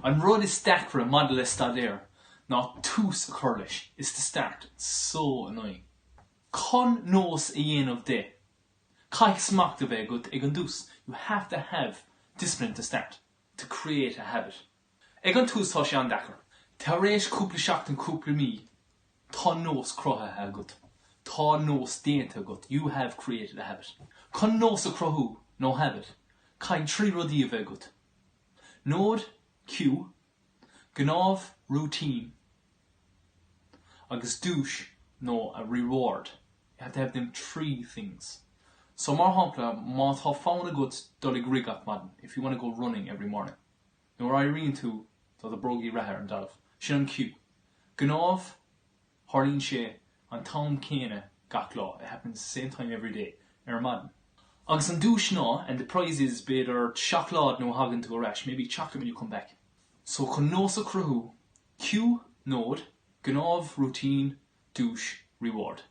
An rud is deacra maidir le staidéar ná tús a chur leis, is to start, it's so annoying. Chun nós a dhéanamh de, caithfidh smacht a bheith agat ag an dtús, you have to have discipline to start, to create a habit. Ag an tús tá sé an-deacair. Tar éis cúpla seachtain, cúpla mí, tá nós cruthaithe agat. Tá nós déanta agat, you have created a habit. Chun nós a chruthú, nó habit, caithfidh 3 rudaí a bheith agat. Nod, cue, gnáthamh, routine, agus duais nó a reward. You have to have them 3 things. So mar shampla, má tá fonn agat dul ag rith gach maidin, if you want to go running every morning, Nuair a éiríonn tú, tá do bhrógaí reatha ar an dtalamh. Sin an cue. Gnáthamh, tarlaíonn sé an t-am céanna gach lá, it happens the same time every day, ar maidin. Agus an duais ná, and the prize is, b'fhéidir seacláid nuair a thagann tú ar ais, maybe chocolate when you come back. So chun nós a chruthú, cue, nod, gnáthamh, routine, duais, reward.